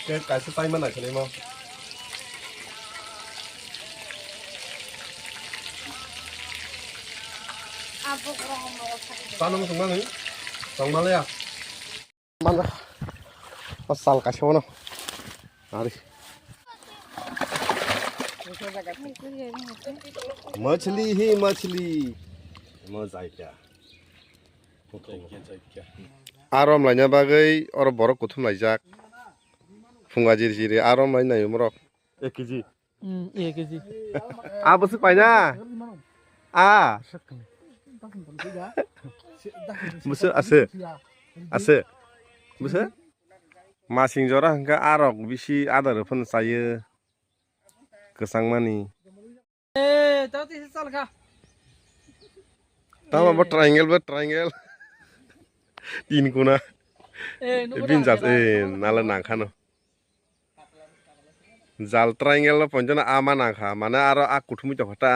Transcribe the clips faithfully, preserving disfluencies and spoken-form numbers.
Ke kaisa tai mana kene mo. Tano mo tongmani. Tongmale ya. Mana. Asal kaisa wano. Ari. Machli hi machli. Mo jaika. Arom laina bagwi oro borok kuthum laijak. Phunga jiri jiri arom laina naio borok. Ek kg. Hmm, ek kg. A bwswk paina? A. Bwswk ase. Ase. Bwswk? Masing jora hwnkhe arok bisi adar phano chaio. Kwchangmani. Eh, tao tisi chal kha. Tamo bo triangle bo triangle. Tin kuna. Eh, nugo bin da jat, eh, nala nang khano. Jal triangle no ponjana ama nang kha, mane aro a kuthumui tong kha ta.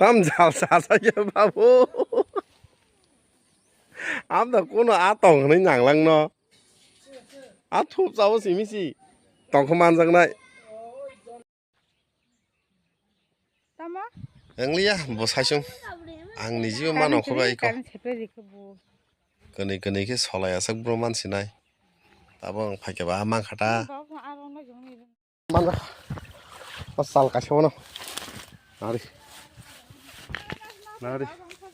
Tam jal sa sa ya babu. Amda kuno a tong hwnwi nanglang no. A thup chao simi si. Tongkha manjaknai. Tamo? Engliya bo saisung. Ang nijibo ma nongkho bai ko. Kani sepe rikhe bo. Kani kani khe solai asak bro mansinai. Tabo ang phaikhe ba mankha ta. Mano. O sal kaisa wano. Nari. Nari.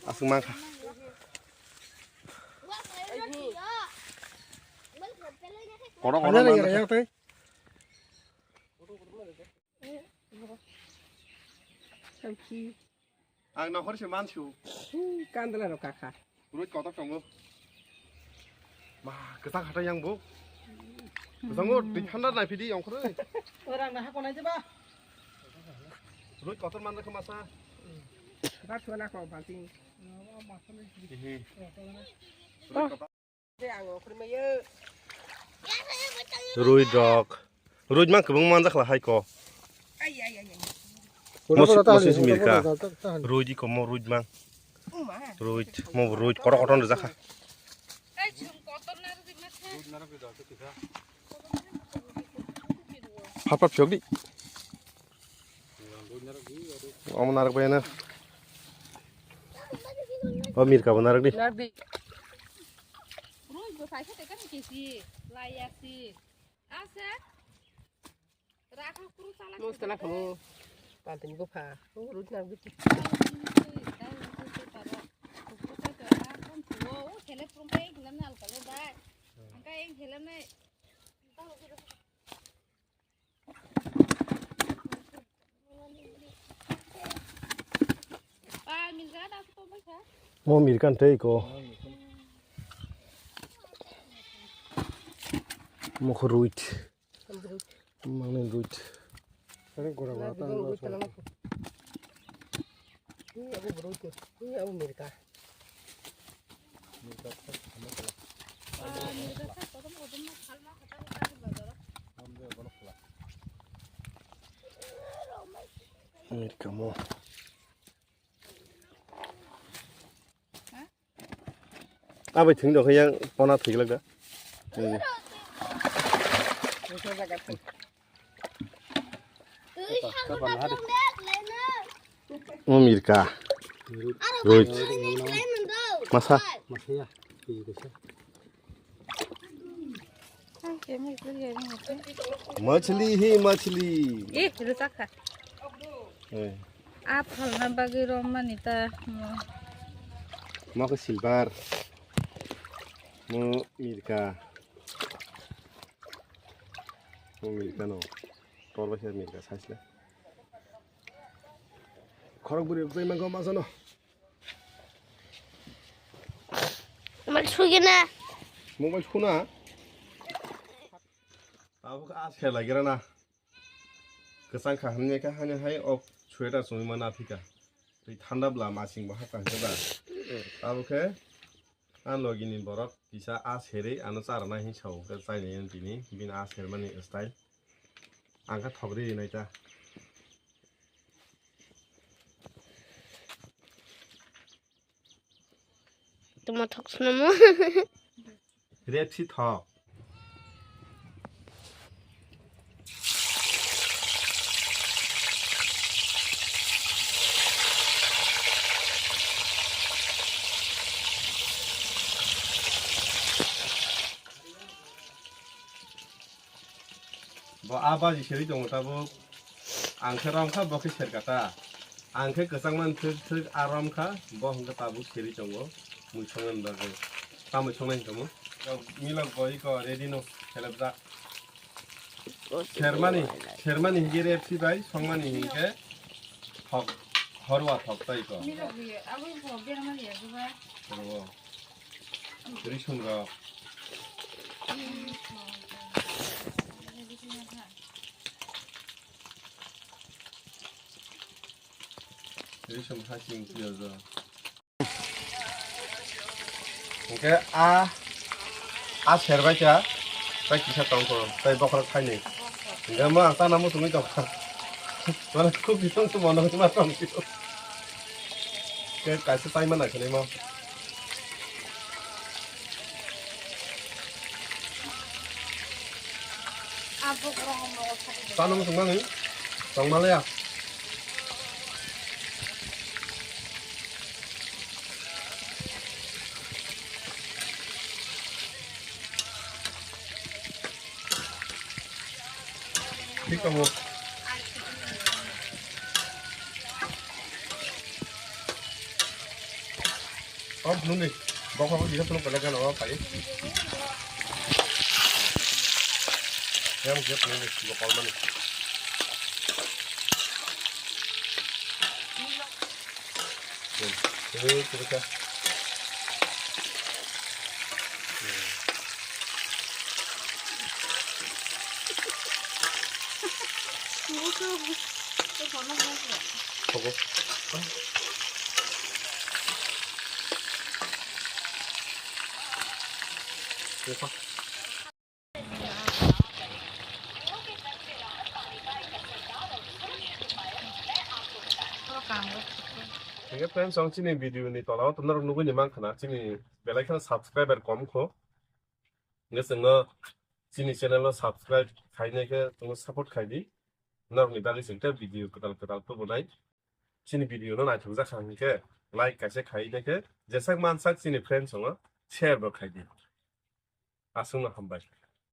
Aswk mankha. Kodo kodo mankha. Ang nohor se mansu. Kandala ro kaka. Roi kotor tongo. Ma, kwchang hatai yang bo. Kwchango twi thanda nai phidi ongkhoroi. Orang na hako nai jeba. Roi kotor man kha masa. Ba chua na ko balting. Ehe. Roi kotor. Rui dok. Rui mang kwbang manjak la hai ko. Mosi, mosi simi rika. Rui di ko mo rui mang. Rui, mo rui kotor kotor rijak kha. Phat phat phiyok di. Omo narwk bai na. O mirka bo narwk di. Narwk di. Rui bo sai sa te kan kisi, laya si. Ase. Rakha kuru chala. Mo chala khamu. Paltin bupha. O rui narwk di. O thele prum kai gulam nal kalo dai. Angka eng thele nai. Mo mirkan tei ko. Mo kho ruit. Mangni ruit. Ini gora gora tang. Ini aku beruit. Ini aku mirka. Mirka mo. Abai thwng dok yang pona thwiglak da. Mo mirka. Ruit. Masa. Machli hi machli. Eh, rwchapkha. Eh. A phalna bagwi romani ta mo. Mo khe silver. Mo mirka. Mo mirka no. Tor bai khe mirka size le. Khorok bwrwi bai mangko ma jano. Mobile sugina. Mobile suna. Abo khe as khe lagira na. Kwchang kha hwnwi khe hani hai ok sweater chumui ma naphika. Twi thanda bwla masing bo hakha hwnkhe ba. Abo khe a logini borok kisa a serwi ano charana hin sao hwnkhe chainai ang tini bini a sermani style. Ang khe thok ri rinai ta. Tuma thok swnamo. Repsi thok. Bo a baji serwi tongo tabuk. Ang khe rom kha, bo khe serka ta. Ang khe kwchangma thwk thwk a rom kha, bo hwnkhe tabuk serwi tongo. Mui songnani bagwi. Tamui songnai hinwi tongmo. Milok bo iko ready no, selebjak. Sermani, sermani hinkhe repsi bai, songmani hinkhe thok, horwa thok tai ko. Milok bo ye, aboni bo bermani ya, duba. Horwa. Risum rok. Risum hasing piyajo. Hingke a, a serbai kha, tai kisa tongkho, tai bokhorok thaini. Hingke mo ang chana muchungwi tongkha. Mane khuk bising se mono ma tongkho. Ke kaisa tai mana khani mo. Chana muchung mani, tongma leya. Thik tongo. Om nungni bokhorok kisa phunuk pelaikha no phai. Yang kisa phunukni bo kolmani. Hingke friends, ang chini video ni tola o norok nugui ni mankha na, chini belai kheno subscriber kom kho. Hingke chwngno chini channel o subscribe khainai khe chwngno support khai di. Norok ni bagwi chwng tei video kwtal kwtal tubunai. Chini video no naithok jak kha hingke like kaisa khainai khe jesak mansak chini friends no share bo khai di. Aswkno hambai.